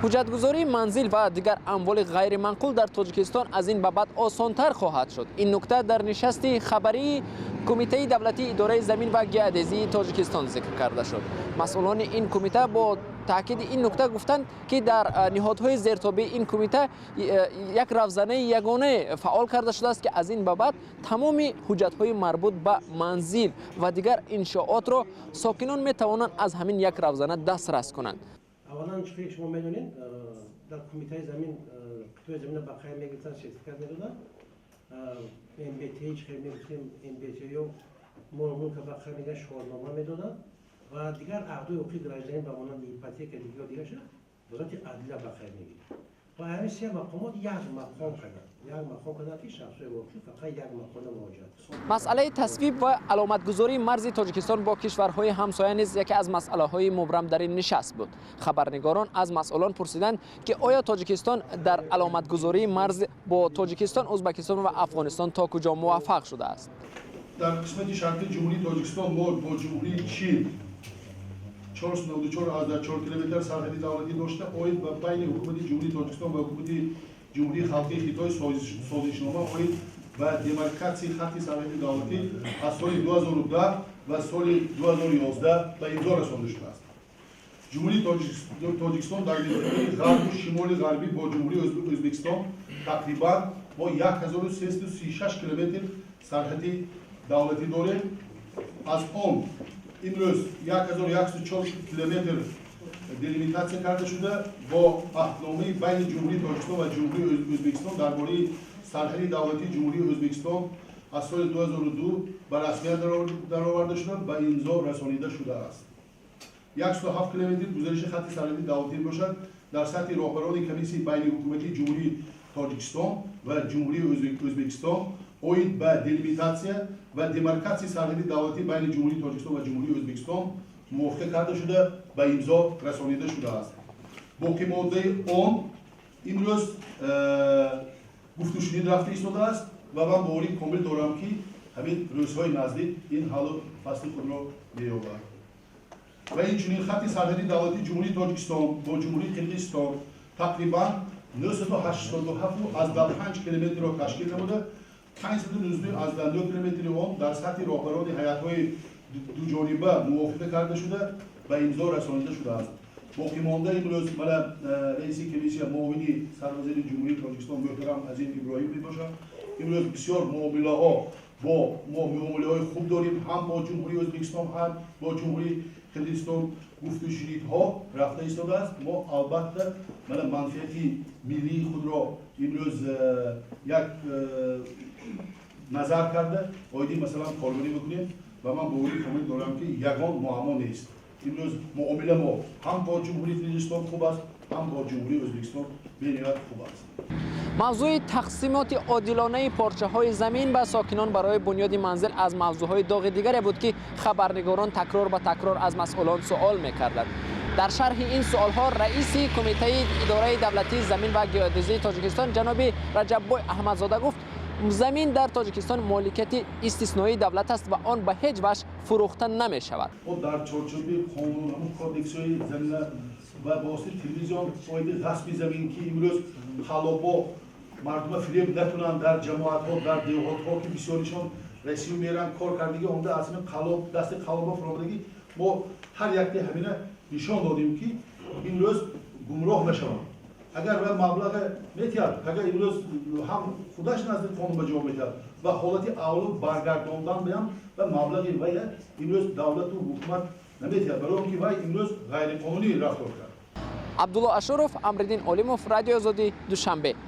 Ҳуҷҷатгузории манзил ва дигар амволи ғайриманқул дар Тоҷикистон аз ин ба баъд осонтар хоҳад шуд. Ин нукта дар нишасти хабарии Кумитаи давлатии идораи замин ва геодезии Тоҷикистон зикр карда шуд. Масъулони ин кумита бо таъкиди ин нукта гуфтанд, ки дар ниҳодҳои зертобеи ин кумита як равзанаи ягонае фаъол карда шудааст, ки аз ин ба баъд тамоми ҳуҷҷатҳои марбут ба манзил ва дигар иншоотро сокинон метавонанд аз ҳамин як равзана дастрас кунанд. Аввалан, чӣ шумо медонед, дар кумитаи замин қитъаи замина ба қайд мегирифтанд, сертификат медоданд. МБТ чӣ мегуфтем, МБТ-ё молу мулка ба қайд мегиранд, шоҳнома медоданд ва дигар аҳдои ҳуқуқи гражданин ба монанди ипотека, дигар дигарша Вазорати адлия ба қайд мегирад. Ва ҳамин се мақомот як мақом карданд, як мақом карданд, ки шахсҳои воқиф фақат як мақома муроҷиат. Масъалаи тасвиб ва аломатгузории марзи Тоҷикистон бо кишварҳои ҳамсоя низ яке аз масъалаҳои мубрам дар ин нишаст буд. Хабарнигорон аз масъулон пурсиданд, ки оё Тоҷикистон дар аломатгузории марз бо Тоҷикистон, Ӯзбекистон ва Афғонистон то куҷо муваффақ шудааст. Дар қисмати шарқии Ҷумҳурии Тоҷикистон мо бо Ҷумҳурии Чин 494,4 километр сарҳади давлатӣ дошта, оид ба байни Ҳукумати Ҷумҳурии Тоҷикистон ва Ҳукумати Ҷумҳурии Халқии Хитой созишнома оид ба демаркатсияи хатти сарҳади давлатӣ аз соли 2010 ва соли 2011 ба имзо расонда шудааст. Ҷумҳурии Тоҷикистон дар минтақаи ғарбу шимоли ғарбӣ бо Ҷумҳурии Ӯзбекистон тақрибан мо 1336 километр сарҳади давлатӣ дорем. Аз он имрӯз 1104 километр делимитатсия карда шуда, бо аҳдномаи байни Ҷумҳурии Тоҷикистон ва Ҷумҳурии Ӯзбекистон дар бораи сарҳади давлатии Ҷумҳурии Ӯзбекистон аз соли 2002 ба расмият дароварда шуда, ба имзо расонида шудааст. 107 километр гузариши хатти сарҳади давлатӣ бошад, дар сатҳи роҳбарони комиссияи байниҳукуматии Ҷумҳурии Тоҷикистон ва Ҷумҳурии Ӯзбекистон оид ба делимитатсия ва демаркатсияи сарҳади давлатӣ байни Ҷумҳурии Тоҷикистон ва Ҷумҳурии Ӯзбекистон мувофиқа карда шуда, ба имзо расонида шудааст. Боқимондаи он имрӯз гуфтушунид рафта истодааст ва ман боварии комил дорам, ки ҳамин рӯзҳои наздик ин ҳаллу фасли худро меёбад. Ва инчунин хатти сарҳади давлатии Ҷумҳурии Тоҷикистон бо Ҷумҳурии Қирғизистон тақрибан 987,5 километрро ташкил намуда, 519,9 километри он дар сатҳи роҳбарони ҳайатҳои дуҷониба мувофиқа карда шуда, ба имзо расонида шудааст. Боқимонда имрӯз мана раиси комиссия, муовини сарвазири Ҷумҳурии Тоҷикистон муҳтарам Азим Иброҳим мебошанд. Имрӯз бисёр муомилаҳо бо мо муомилаҳои хуб дорем, ҳам бо Ҷумҳурии Ӯзбекистон, ҳам бо Ҷумҳурии Қирғизистон гуфтушунидҳо рафта истодааст. Мо албатта мана манфиати миллии худро имрӯз як назар карда, оиди масалан корбарӣ мекунем ва ман боварии комил дорам, ки ягон муаммо нест. Имрӯз муомила мо ҳам бо Ҷумҳурии Қирғизистон хуб аст, ҳам бо Ҷумҳурии Ӯзбекистон бениҳоят хуб аст. Мавзӯи тақсимоти одилонаи порчаҳои замин ба сокинон барои бунёди манзил аз мавзӯъҳои доғи дигаре буд, ки хабарнигорон такрор ба такрор аз масъулон суол мекарданд. Дар шарҳи ин суолҳо раиси Кумитаи идораи давлатии замин ва геодезии Тоҷикистон ҷаноби Раҷаббой Аҳмадзода гуфт, замин дар Тоҷикистон моликияти истисноии давлат аст ва он ба ҳеҷ ваҷҳ фурӯхта намешавад. Мо дар чорчӯби қонун, ҳамун кодексҳои замина ва ба воситаи телевизион оиди ғасби замин, ки имрӯз қаллобо мардума фиреб накунанд дар ҷамоатҳо, дар деҳотҳо, ки бисёришон Россия меранд, кор кардагӣ омда, аз ҳамин қаллоб, дасти қаллобо фуромадагӣ. Мо ҳар якте ҳамина нишон додем, ки имрӯз гумроҳ нашаванд. Агар вай маблағе метиҳад, агар имрӯз ҳам худаш назди қонун ба ҷавоб метиҳад ва ҳолати авло баргардондан биям ва маблағи вая имрӯз давлату ҳукумат наметиҳад, барои он ки вай имрӯз ғайриқонунӣ рафтор кард. Абдулло Ашуров, Амриддин Олимов, Радиои Озодӣ, Душанбе.